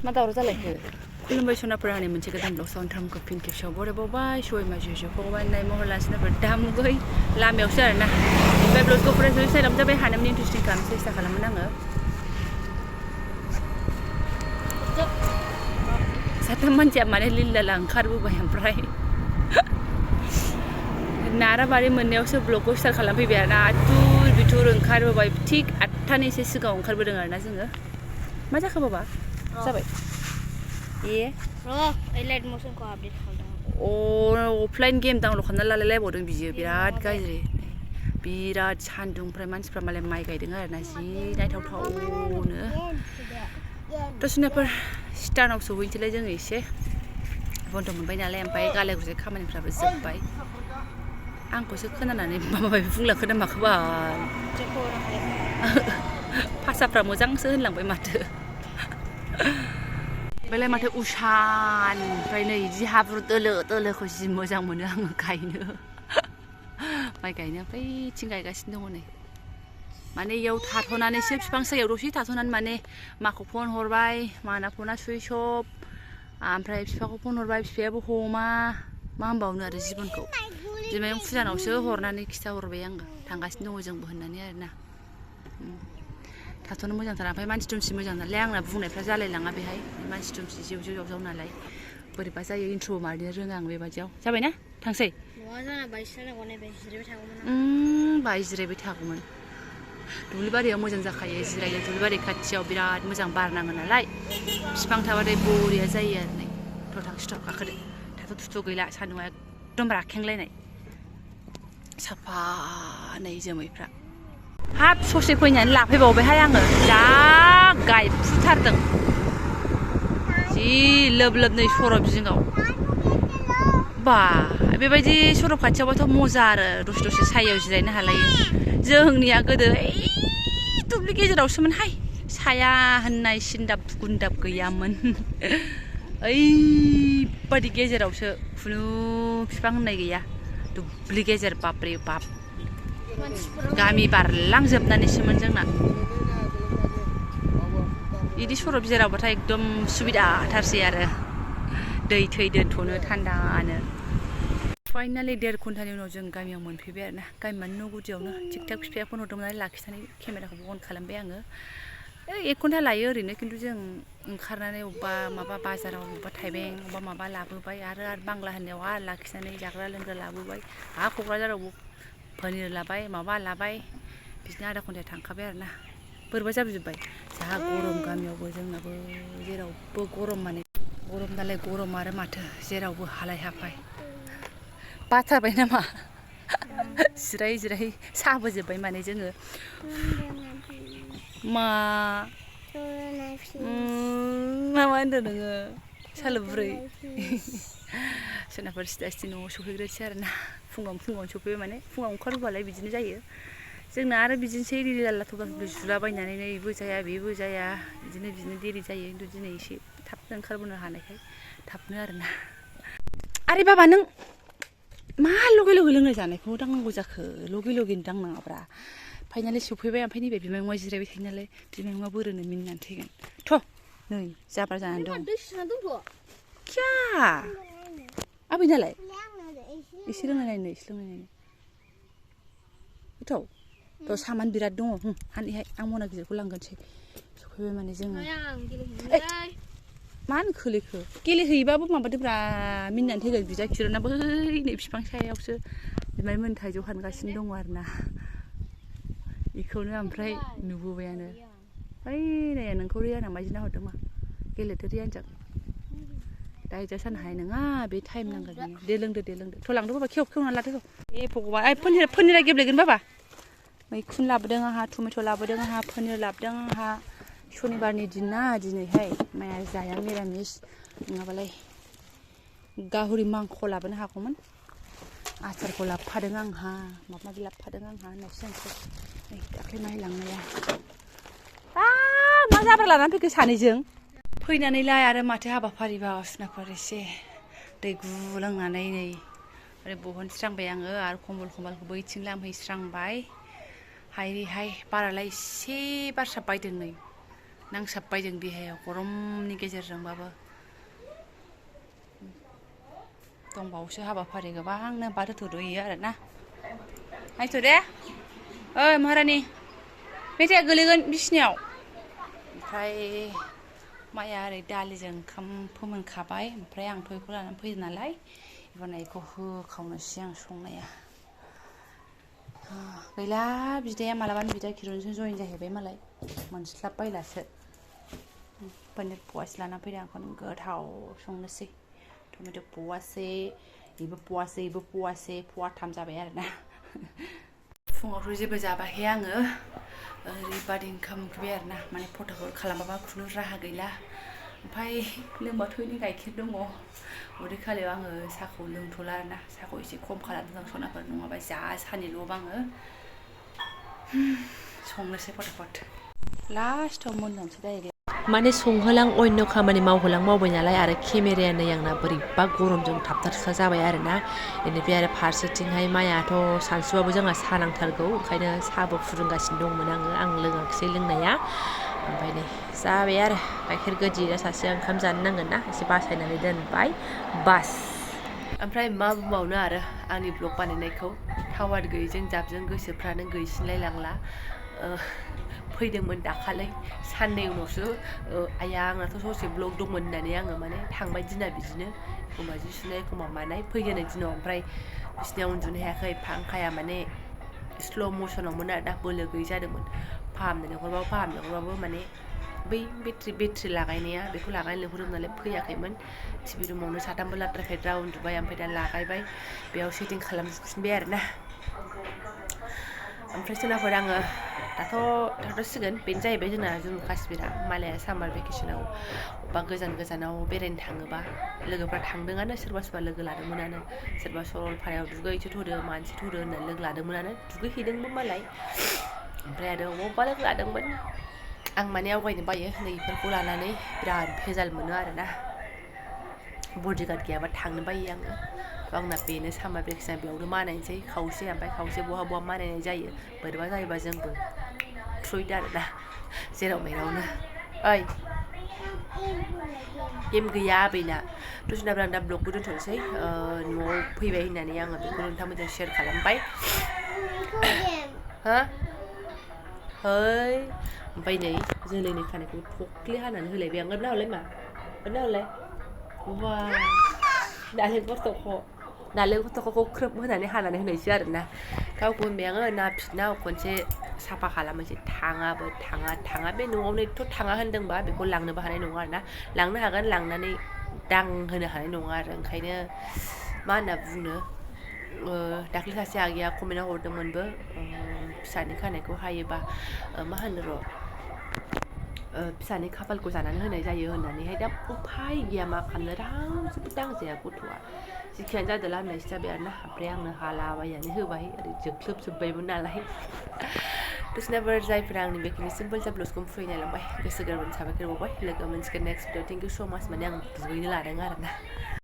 मा दावराव जालायखो खुलुमबाय सनाफोरा आंनि मोनसे गोदान ब्लग साउन्ड फिन खेबसेयाव बरायबावबाय सबाय माजुजो फगबाय नाय महर लासिनोफोर दामुगै लामायावसो आरोना ओमफ्राय ब्लगखौ फरायसालि साइडआव जाबाय हानायमानि इन्टारेस्टिं खालामनो सेस्था खालामोन आङो साथाम मानसिया माने लिल्लाला ओंखारबोबाय ओमफ्राय नाराबारि मोननायावसो ब्लगखौ स्टार्ट खालामफैबाय आरोना आथुर बिथुर ओंखारबोबाय थिग 8टानि एसे सिगाङाव ओंखारबोदों आरोना जोङो मा जाखो बाबा जाबाय ए लाइट मसनखौ आपडेट खालामदों अफलाइन गेम डाउनलड खालामना लालायलायबावदों बियो बिराद गाज्रि बिराद सान्दुं ओमफ्राय मानसिफ्रा मालाय माइ गायदों आरोना जि नायथावथावनो दसेनाफोर स्टार्टआव सहैनोसैलाय जोङो एसे बन्द मोनबाय नालाय ओमफ्राय गाले गुजाय खामानिफ्राबो जोब्बाय आंखौसो खोनानानै माबा बुंलांखो ना माखोबा भाषाफ्रा मोजांसो होनलांबाय माथो बेलाय माथो उसान ओमफ्राय नै जि हाब्रु दोलो दोलोखौ जि मोजां मोनो आङो गायनो माइ गायनो बैथिं गायगासिनो दङ नै माने इयाव थाथ'नानैसो बिफां सायाव दसे थाथ'नानै माने माखौ फन हरबाय माना फना सुइस अफ ओमफ्राय बिफाखौ फन हरबाय बिफायाबो हमा मा होनबावनो आरो जिबनखौ बिमायं फुजानावसो हरनानै खिथाहरबाय आङो थांगासिनो दङ जोंबो होननानै आरोना थाथ'नो मोजांथार ओमफ्राय मानसि दुमसि मोजां नालाय आंना बुंनायफ्रा जालायलाङा बेहाय मानसि दुमसि जेव जेव जाव नालाय बोरैबा जायो इन्ट्र' मारनो रोङा आं बेबादियाव जाबायना थांसै बाय जिरायबाय थागौमोन दुब्लिबारियाव मोजां जाखायो जिरायनो दुब्लिबारि खाथियाव बिराद मोजां बार नाङो नालाय बिफां थाबाथाय बरिया जायो आरो नै थथां सिथाव गाखोदो थाथ' थुथ' गैला सान्दुंआ एकदम राखेंलायनाय साफा नै जोमैफ्रा हाब ससे फैनानै लाफैबावबायहाय आङो जा गायफुथारदों जि लोब लोब नै सरब जिङाव बा बेबायदि सरब खाथियावबाथ' मजा आरो दसे दसे सायायाव जिरायनो हालायो जोंनिया गोदो दुब्लि गेजेरावसोमोनहाय साया होननाय सिनदाब गुनदाब गैयामोन ओइबादि गेजेरावसो खुनु बिफां होननाय गैया दुब्लि गेजेर बाब्रे बाब गामि बारलांजोबनानैसोमोन जोंना बिदि सरब जेरावबाथाय एकदम सुबिदाथारसै आरो दै थै दोनथ'नो थान्दानो फाइनालि 1.5 घन्टानि उनाव जों गामियाव मोनफैबाय आरोना गामि माने न' गुदियावनो थिग थाक बिफाया फन हरदोंमोन नालाय लाखिनानै केमेराखौबो अन खालामबाय आङो 1 घन्टा लायो ओरैनो खिन्थु जों ओंखारनानै अबेबा माबा बाजाराव अबेबा थाइबें अबेबा माबा लाबोबाय आरो बांला होननायाव आरो लाखिनानै जाग्रा लोंग्रा लाबोबाय क'क्राझारावबो पनिर लाबाय माबा लाबाय बिदिनो आधा घन्टाया थांखाबाय आरोना बोरैबा जाबोजोब्बाय जा गरम गामियावबो जोंनाबो जेरावबो गरम माने गरम नालाय गरम आरो माथो जेरावबो हालाय हाफाय बाथारबाय नामा जिराय जिराय साबोजोब्बाय माने जोङो मा होनदों नोङो सालुब्रै सोरनाफोर सिदा सिदि न'आव सफैग्रोसै आरोना फुङावनो सफैबाय माने फुङाव ओंखारबोबालाय बिदिनो जायो जोंना आरो बिदिनोसै रिलि लाला थगा थगि सुलाबायनानै बेबो जाया बेबो जाया बिदिनो देरि जायो खिन्थु दिनै एसे थाबनो ओंखारबोनो हानायखाय थाबनो आरोना आरे बाबा नों मा लगे लगे लोंनाय जानायखौ दांनांगौ जाखो लगे लगेनो दांनाङाब्रा फाइनालि सफैबाय ओमफ्राय नैबे बिमायंआ जिरायबाय थायो नालाय बिमायंआ बोरोनो मिनिनानै थैगोन थ' नै जाब्रा जानानै दं क्या आबैनालाय एसे लोंनाय नायनो गोथाव थ' सामान बिराद दङ हानैहाय आं मना गिदिरखौ लांगोनसै सफैबाय माने जोङो मा होनो खोलैखो गेलेहैबाबो माबादोब्रा मिनिनानै थैगोन बिदा खिरना बै नै बिफां सायावसो बिमायमोन थाइजौ हानगासिनो दङ आरोना बेखौनो ओमफ्राय नुबोबायानो ओइ नाया नोंखौ रियाना माइदि नाहरदों मा गेलेदो रियानजों दा इजा सानो हानाय नङा बे टाइम नांगोन दे लोंदो थ' लांदो बाबा खेवना लादो ए भगबान पनिरा गेब्लेगोन बाबा मैखुन लाबोदों आंहा टमेट' लाबोदों आंहा पनिर लाबोदों आंहा शनिबारनि दिन ना दिनैहाय माया जाया मिरामिस नङाबालाय गाहरि मांख' लाबोनो हागौमोन आचारखौ लाबोफादों आंहा माबा माबि लाबोफादों आंहा होननायसो जानोसै नै दाख्लै माइ लांनाया मा जाब्रा लानानै फैखो सानैजों फैनानैलाय आरो माथो हाबाफारिबा सुनाफोर एसे दै गुलोंनानै नै ओरै बहनस्रांबाय आङो आरो कम्बलखौ बैथिं लामहैस्रांबाय हाय बारालाय एसे बारसा बायदों नै नांसाबबाय जों देहायाव गरमनि गेजेरजोंबाबो दंबावोसो हाबाफारि गोबांनो बाथौ थौद'यो आरोना नायथ' दे ओइ महारानि मेथाइया गोलैगोन बिसिनायाव ओमफ्राय माइया ओरै दालिजों ओंखाम फोमोनखाबाय ओमफ्राय आंथ' बेखौ लानानै फैदों नालाय एबारना बेखौ होखावनोसै आं संनाया गैला बिदाया मालाबानो बिदा खिरनजों जयेन जाहैबाय मालाय मोनस्लाबबायलासो पनिर पवासे लाना फैदों आंखौनो गोथाव संनोसै टमेट' पवासे बेबो पवासे पवाथाम जाबाय आरोना फुङावथ' जेबो जाबाखै आङो ओरैबादि ओंखाम उखैबाय आरोना माने फटाफट खालामाबा खुनु राहा गैला ओमफ्राय लोंबाथ' बिनि गाइखेर दङ उदै खालियाव आङो साहाखौ लोंथ'ला आरोना साहाखौ एसे खम खालामदों सनाफोर नङाबा जा सानैल'बा आङो संनोसै फटाफट लास्टाव मोननोसै डाइरेक्ट माने संहोलां अन्य खामानि मावबाय नालाय आरो केमेराया नै आंना बोरैबा गरमजों थाबथा जाबाय आरोना बेनिफ्राय आरो फारसेथिंहाय माइयाथ' सानसुबाबो जोंहा साहा नांथारगौ ओंखायनो साहाबो फुदुंगासिनो दंमोन आं लोङाखिसै लोंनाया ओमफ्राय नै जाबाय आरो गाइखेर गोदिया सासे ओंखाम जानो नांगोन ना एसे बासायनानै दोनबाय बास ओमफ्राय मा बुंबावनो आरो आंनि ब्लग बानायनायखौ टावार गैयैजों जाबजों गोसोफ्रानो गैसिनलाय लांला फैदोंमोन दाखालै साननै उनावसो आइया आंनाथ' ससे ब्लग दंमोन होननानै आङो माने थांबाय दिना बिदिनो एखमबा जि सुनाय एखमबा मानाय फैगोननाय दिनाव ओमफ्राय बिसिनायाव उन्दुनो हायाखै फांखाया माने स्ल' मसनावमोन आरोना बोलो गैयै जादोंमोन फाहामनो लिंहरबाबो माने बै बेट्रि लागायनाया बेखौ लागायनो लिंहरदोंमोन नालाय फैयाखैमोन टिभि रुमावनो साथामबो लाद्राखाय दा उन्दुबाय ओमफ्राय दा लागायबाय बेयाव सेटिं खालामजोबफिनबाय आरोना ओमफ्राय सोनाफोर आङो दाथ' थाथ'सिगोन बेनो जाहैबाय जोंना जम्मु काश्मीरा मालाया सामार भेकेसनाव बा गोजानाव बेरायनो थाङोबा लोगोफ्रा थांदोंआनो सोरबा लोगो लादोंमोनानो सोरबा सरलपारायाव दुगैहैसो थ'दो मानसि थ'दो होननानै लोगो लादोंमोनानो दुगैहैदोंबो मालाय ओमफ्राय आरो अबावबा लोगो लादोंमोन आं माने आवगायनो बायो नैफोरखौ लानानै बिराद भेजाल मोनो आरोना बडिगार्ड गैयाबा थांनो बायो आङो आंना बेनो सामार भेकेसन बेयावनो मानायनोसै खावसे ओमफ्राय खावसे बहा मानायनाय जायो बोरैबा जायोबा जोंबो थ्रुइद आरोना जेराव मेरावनो ओइ गेम गैया आबैना दसेनाब्ला आं दा ब्लगखौ दोनथ'नोसै न'आव फैबाय होननानै आङो बेखौ नोंथांमोनजों शेयार खालामबाय हा ओमफ्राय नै जोलैनि खानायखौ थख्लि हानानै होलायबाय आं ओरैनो हरलाय मा ओरैनो हरलाय बा नालेंखर थख'खौ ख्रोब होनानै हानानै होनायसै आरोना गावखौ होनबाय आङो नाव खनसे साफा खालामनोसै थाङा बे न'आवनो एथ' थाङा होनदोंबा बेखौ लांनोबो हानाय नङा आरोना लांनो हागोन लांनानै दांहोनो हानाय नङा आरो ओंखायनो मा होनना बुंनो दाख्लै सासे आगैया कमेन्टआव हरदोंमोनबो फिसानि खानायखौ हायोबा मा होनो र' फिसानि खाफालखौ जानानै होनाय जायो होननानैहाय दा उफाय गैया मा खालामनो रावजोंबो दांजाया गथ'आ जिखियानो जादोला होननायसो जाबाय आरोना ओमफ्राय आंनो हालाबायनानै होबाय ओरै जोख्लोबजोब्बायमोन नालाय दसेनाफोर जायफोरा आंनि बेखिनि सिम्पोल जा ब्लगखौ फैनाय लांबाय गोसो गोरबोनि साबायखर बावबाय लोगो मोनसिगोन नेक्स्ट भिडिअ थेंक इउ स' माच माने आं दुगैनो लादों आरोना